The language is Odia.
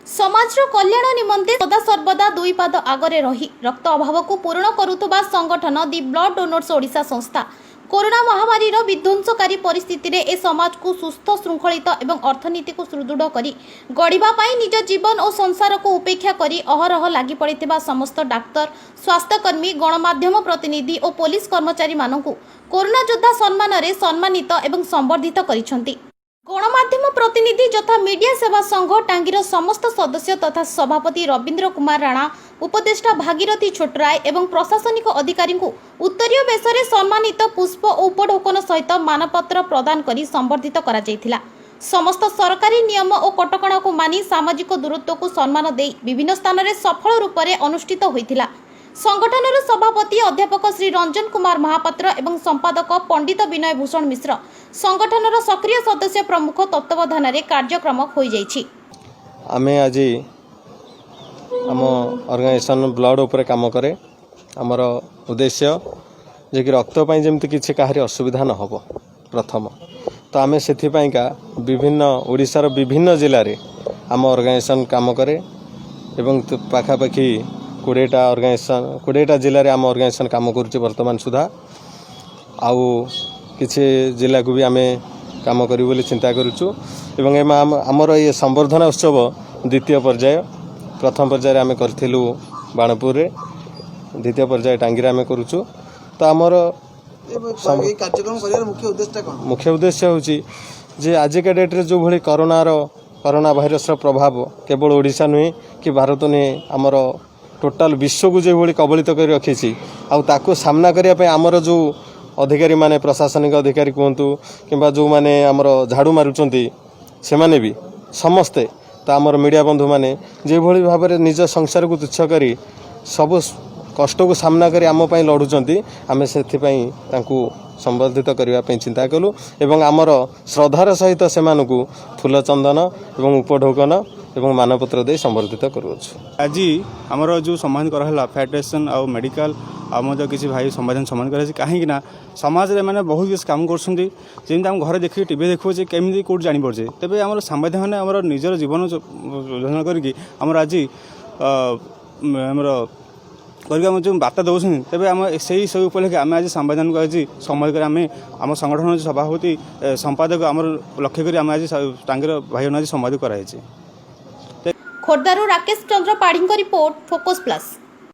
ସମାଜର କଲ୍ୟାଣ ନିମନ୍ତେ ସଦାସର୍ବଦା ଦୁଇ ପାଦ ଆଗରେ ରହି ରକ୍ତ ଅଭାବକୁ ପୂରଣ କରୁଥିବା ସଂଗଠନ ଦି ବ୍ଲଡ୍ ଡୋନର୍ସ ଓଡ଼ିଶା ସଂସ୍ଥା କରୋନା ମହାମାରୀର ବିଧ୍ୱଂସକାରୀ ପରିସ୍ଥିତିରେ ଏ ସମାଜକୁ ସୁସ୍ଥ, ଶୃଙ୍ଖଳିତ ଏବଂ ଅର୍ଥନୀତିକୁ ସୁଦୃଢ଼ କରି ଗଢ଼ିବା ପାଇଁ ନିଜ ଜୀବନ ଓ ସଂସାରକୁ ଉପେକ୍ଷା କରି ଅହରହ ଲାଗି ପଡ଼ିଥିବା ସମସ୍ତ ଡାକ୍ତର, ସ୍ୱାସ୍ଥ୍ୟକର୍ମୀ, ଗଣମାଧ୍ୟମ ପ୍ରତିନିଧି ଓ ପୋଲିସ କର୍ମଚାରୀମାନଙ୍କୁ କରୋନା ଯୋଦ୍ଧା ସମ୍ମାନରେ ସମ୍ମାନିତ ଏବଂ ସମ୍ବର୍ଦ୍ଧିତ କରିଛନ୍ତି। ଗଣମାଧ୍ୟମ ପ୍ରତିନିଧି ଯଥା ମିଡିଆ ସେବା ସଂଘ ଟାଙ୍ଗିର ସମସ୍ତ ସଦସ୍ୟ ତଥା ସଭାପତି ରବୀନ୍ଦ୍ର କୁମାର ରାଣା, ଉପଦେଷ୍ଟା ଭାଗୀରଥୀ ଛୋଟରାୟ ଏବଂ ପ୍ରଶାସନିକ ଅଧିକାରୀଙ୍କୁ ଉତ୍ତରୀୟ ବେଶରେ ସମ୍ମାନିତ, ପୁଷ୍ପ ଓ ଉପଢୌକନ ସହିତ ମାନପତ୍ର ପ୍ରଦାନ କରି ସମ୍ବର୍ଦ୍ଧିତ କରାଯାଇଥିଲା। ସମସ୍ତ ସରକାରୀ ନିୟମ ଓ କଟକଣାକୁ ମାନି, ସାମାଜିକ ଦୂରତ୍ୱକୁ ସମ୍ମାନ ଦେଇ ବିଭିନ୍ନ ସ୍ଥାନରେ ସଫଳ ରୂପରେ ଅନୁଷ୍ଠିତ ହୋଇଥିଲା। ସଂଗଠନର ସଭାପତି ଅଧ୍ୟାପକ ଶ୍ରୀ ରଞ୍ଜନ କୁମାର ମହାପାତ୍ର ଏବଂ ସମ୍ପାଦକ ପଣ୍ଡିତ ବିନୟ ଭୂଷଣ ମିଶ୍ର, ସଂଗଠନର ସକ୍ରିୟ ସଦସ୍ୟ ପ୍ରମୁଖ ତତ୍ତ୍ୱାବଧାନରେ କାର୍ଯ୍ୟକ୍ରମ ହୋଇଯାଇଛି। ଆମେ ଆଜି ଆମ ଅର୍ଗାନାଇଜେସନ୍ ବ୍ଲଡ଼ ଉପରେ କାମ କରେ। ଆମର ଉଦ୍ଦେଶ୍ୟ ଯେ କି ରକ୍ତ ପାଇଁ ଯେମିତି କିଛି କାହାରି ଅସୁବିଧା ନ ହେବ ପ୍ରଥମ। ତ ଆମେ ସେଥିପାଇଁକା ବିଭିନ୍ନ ଓଡ଼ିଶାର ବିଭିନ୍ନ ଜିଲ୍ଲାରେ ଆମ ଅର୍ଗାନାଇଜେସନ୍ କାମ କରେ ଏବଂ ପାଖାପାଖି 20ଟା ଅର୍ଗାନାଇଜେସନ୍, 20ଟା ଜିଲ୍ଲାରେ ଆମ ଅର୍ଗାନାଇଜେସନ୍ କାମ କରୁଛି ବର୍ତ୍ତମାନ ସୁଦ୍ଧା। ଆଉ କିଛି ଜିଲ୍ଲାକୁ ବି ଆମେ କାମ କରିବୁ ବୋଲି ଚିନ୍ତା କରୁଛୁ। ଏବଂ ଆମର ଏ ସମ୍ବର୍ଦ୍ଧନା ଉତ୍ସବ ଦ୍ୱିତୀୟ ପର୍ଯ୍ୟାୟ। ପ୍ରଥମ ପର୍ଯ୍ୟାୟରେ ଆମେ କରିଥିଲୁ ବାଣପୁରରେ, ଦ୍ୱିତୀୟ ପର୍ଯ୍ୟାୟ ଟାଙ୍ଗିରେ ଆମେ କରୁଛୁ। ତ ଆମର ଏଇ କାର୍ଯ୍ୟକ୍ରମ କରିବାର ମୁଖ୍ୟ ଉଦ୍ଦେଶ୍ୟଟା କ'ଣ? ମୁଖ୍ୟ ଉଦ୍ଦେଶ୍ୟ ହେଉଛି ଯେ ଆଜିକା ଡେଟ୍ରେ ଯେଉଁଭଳି କରୋନା ଭାଇରସର ପ୍ରଭାବ କେବଳ ଓଡ଼ିଶା ନୁହେଁ କି ଭାରତ ନୁହେଁ, ଆମର ଟୋଟାଲ ବିଶ୍ୱକୁ ଯେଉଁଭଳି କବଳିତ କରି ରଖିଛି, ଆଉ ତାକୁ ସାମ୍ନା କରିବା ପାଇଁ ଆମର ଯେଉଁ ଅଧିକାରୀମାନେ, ପ୍ରଶାସନିକ ଅଧିକାରୀ କୁହନ୍ତୁ କିମ୍ବା ଯେଉଁମାନେ ଆମର ଝାଡ଼ୁ ମାରୁଛନ୍ତି, ସେମାନେ ବି ସମସ୍ତେ, ତ ଆମର ମିଡ଼ିଆ ବନ୍ଧୁମାନେ ଯେଭଳି ଭାବରେ ନିଜ ସଂସାରକୁ ତୁଚ୍ଛ କରି ସବୁ କଷ୍ଟକୁ ସାମ୍ନା କରି ଆମ ପାଇଁ ଲଢ଼ୁଛନ୍ତି, ଆମେ ସେଥିପାଇଁ ତାଙ୍କୁ ସମ୍ବର୍ଦ୍ଧିତ କରିବା ପାଇଁ ଚିନ୍ତା କଲୁ ଏବଂ ଆମର ଶ୍ରଦ୍ଧାର ସହିତ ସେମାନଙ୍କୁ ଫୁଲ ଚନ୍ଦନ ଏବଂ ଉପଢୌକନ ଏବଂ ମାନପତ୍ର ଦେଇ ସମ୍ବର୍ଦ୍ଧିତ କରୁଅଛୁ। ଆଜି ଆମର ଯେଉଁ ସମ୍ମାନ କରାହେଲା, ଫେଡେରେସନ୍ ଆଉ ମେଡ଼ିକାଲ ଆଉ ମଧ୍ୟ କିଛି ଭାଇ ସମ୍ମାନ ସମ୍ମାନ କରାଯାଇଛି, କାହିଁକି ନା ସମାଜରେ ଏମାନେ ବହୁତ କିଛି କାମ କରୁଛନ୍ତି। ଯେମିତି ଆମ ଘରେ ଦେଖିକି ଟିଭି ଦେଖୁଛେ, କେମିତି କେଉଁଠି ଜାଣିପାରୁଛେ, ତେବେ ଆମର ସାମ୍ବାଦିକମାନେ ଆମର ନିଜର ଜୀବନ ଯୋଜନା କରିକି ଆମର ଆଜି ଆମର କରିକି ଆମର ଯେଉଁ ବାର୍ତ୍ତା ଦେଉଛନ୍ତି, ତେବେ ଆମ ସେଇ ସବୁ ଉପଲକ୍ଷେ ଆମେ ଆଜି ସାମ୍ବାଦିକଙ୍କୁ ଆଜି ସମ୍ମାନ କରି ଆମେ ଆମ ସଂଗଠନର ସଭାପତି, ସମ୍ପାଦକ ଆମର ଲକ୍ଷ୍ୟ କରି ଆମେ ଆଜି ଟାଙ୍ଗିର ଭାଇମାନେ ଆଜି ସମ୍ବାଦ କରାଯାଇଛି। ଖୋର୍ଦ୍ଧାରୁ ରାକେଶ ଚନ୍ଦ୍ର ପାଢ଼ୀଙ୍କ ରିପୋର୍ଟ, ଫୋକସ୍ ପ୍ଲସ୍।